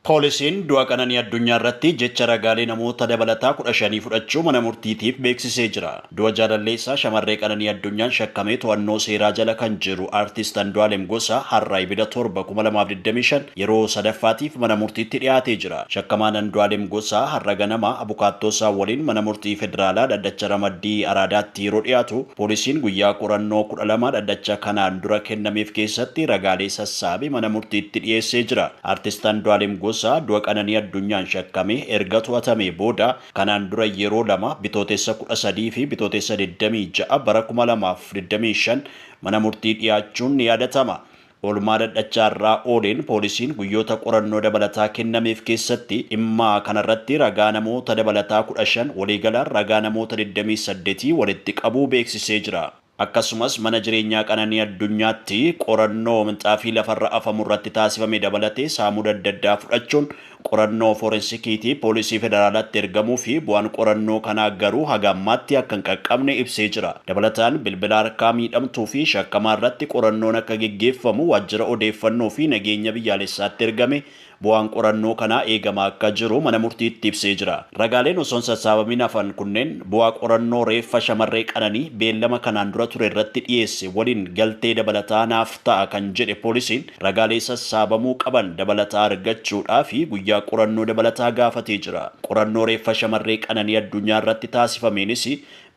Poolisiin du'a Qananii Addunyaa irratti jecha ragaalee namoota dabalataa 15 fudhachuu mana murtiitiif beeksisee jira. Du'a jaalalleessaa shamarree Qananii Addunyaan shakkamee to'annoo seeraa jala kan jiru Artist Andu'aalem Gosaa har'a Ebila 7, 2025 yeroo sadaffaatiif mana murtiitti dhiyaatee jira. Shakkamaan Andu'aalem Gosaa har'a ganama abukaattoo isaa waliin mana murtii federaalaa dhaddacha ramaddii Araadaatti yeroo dhiyaatu, poolisiin guyyaa qorannoo 12 dhaddacha kanaan dura kennameef keessatti ragaalee sassaabe mana murtiitti dhiyeessee jira. Artist Andu'aalem Gosaa du'a Qananii Addunyaan shakkamee erga to'atamee booda kanaan dura yeroo lama Bitootessa 13 fi Bitootessa 26 bara 2025 mana murtii dhiyaachuun ni yaadatama. Oolmaa dhadhachaa irraa ooleen poolisiin guyyoota qorannoo dabalataa kennameef keessatti dhimma kanarratti ragaa namoota dabalataa 15 waliigalaan ragaa namoota 28 walitti qabuu beeksisee jira. Akkasumas mana jireenyaa Qananii Addunyaatti qorannoo minxaafii lafarra afamu irratti taasifame dabalatee saamuda adda addaa fudhachuun qorannoo foorensikiitiif poolisii federaalaatti ergamuu fi bu'aan qorannoo kanaa garuu haga ammaatti akka hin qaqqabne ibsee jira. Dabalataan bilbila harkaa miidhamtuu fi shakkamaa irratti qorannoon akka geggeeffamu waajjira odeeffannoo fi nageenya biyyaalessaatti ergame bu'aan qorannoo kanaa eegamaa akka jiru mana murtiitti ibsee jira. Ragaaleen osoo hin sassaabamin hafan kunneen bu'aa qorannoo reeffa shamarree Qananii beellama kanaan dura ture irratti dhiyeesse waliin galtee dabalataa naaf ta'a kan jedhe poolisiin ragaalee sassaabamuu qaban dabalataa argachuudhaaf guyyaa qorannoo dabalataa gaafatee jira. Qorannoo reeffa shamarree Qananii Addunyaa irratti taasifameenis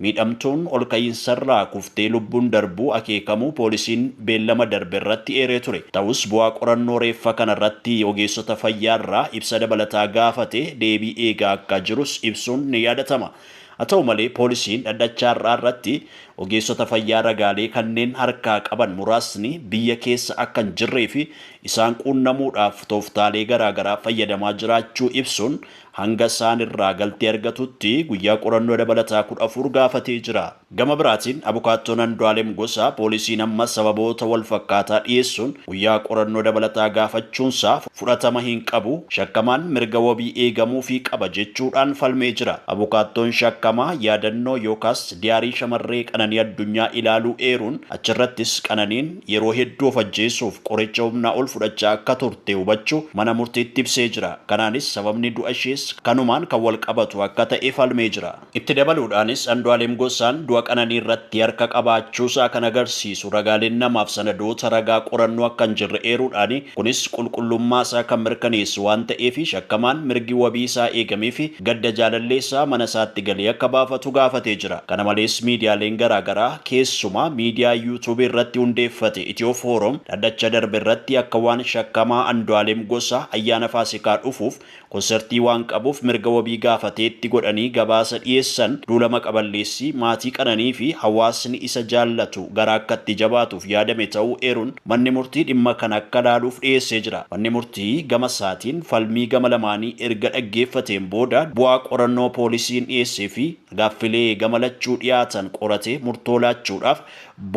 miidhamtuun olka'iinsarraa kuftee lubbuun darbuu akeekamuu poolisiin beellama darbe irratti eeree ture. Ta'us bu'aa qorannoo reeffa kanarratti ogeessota fayyaarraa ibsa dabalataa gaafate deebii eegaa akka jirus ibsuun ni yaadatama. Haa ta'u malee poolisiin dhaddacha har'aa irratti ogeessota fayyaa ragaalee kanneen harkaa qaban muraasni biyya keessa akka hin jirree fi isaan quunnamuudhaaf tooftaalee garaagaraa fayyadamaa jiraachuu ibsuun hanga isaan irraa galtee argatutti guyyaa qorannoo dabalataa 14 gaafatee jira. Gama biraatiin abukaattoon Andu'aalem Gosaa poolisiin ammas sababoota wal fakkaataa dhiyeessuun guyyaa qorannoo dabalataa gaafachuunsaa fudhatama hin qabu, shakkamaan mirga wabii eegamuufii qaba jechuudhaan falmee jira. Abukaattoon shakkamaa yaadannoo yookaas diyaarii shamarree Qananii Addunyaa ilaaluu eeruun achirrattis Qananiin yeroo hedduu of ajjeesuuf qoricha humnaa ol fudhachaa akka turte hubachuu mana murtiitti ibsee jira. Kanaanis sababni du'a ishees kanumaan kan wal qabatu akka ta'e falmee jira. Itti dabaluudhaanis Andu'aalem Gosaan du'a Qananii irratti harka qabaachuusaa kan agarsiisu ragaaleen namaaf sanadoota ragaa qorannoo akka hin jirre eeruudhaan kunis qulqullummaasaa kan mirkaneessu waan ta'eef shakkamaan mirgi wabii isaa eegameef gadda jaalallee isaa mana isaatti galee akka baafatu gaafatee jira. Kana malees miidiyaaleen garaagaraa keessumaa miidiyaa YouTube irratti hundeeffate Itiyoo Foorom dhaddacha darbe irratti akka waan shakkamaa Andu'aalem Gosaa ayyaana Faasikaa dhufuuf konsertii waan qabuuf mirga wabii gaafateetti godhanii gabaasa dhiyeessan duula maqaballeessii maatii Qananii fi hawaasni isa jaallatu garaa akka itti jabaatuuf yaadame ta'uu eeruun manni murtii dhimma kana akka laaluuf dhiyeessee jira. Manni murtii gama isaatiin falmii gama lamaanii erga dhaggeeffateen booda bu'aa qorannoo poolisiin dhiyeessee fi gaaffilee gama lachuu dhiyaatan qoratee murtoo laachuudhaaf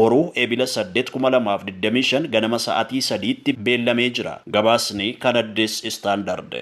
boru Ebila 8, 2025 ganama sa'aatii 3tti beellamee jira. Gabaasni kan Addis Standard.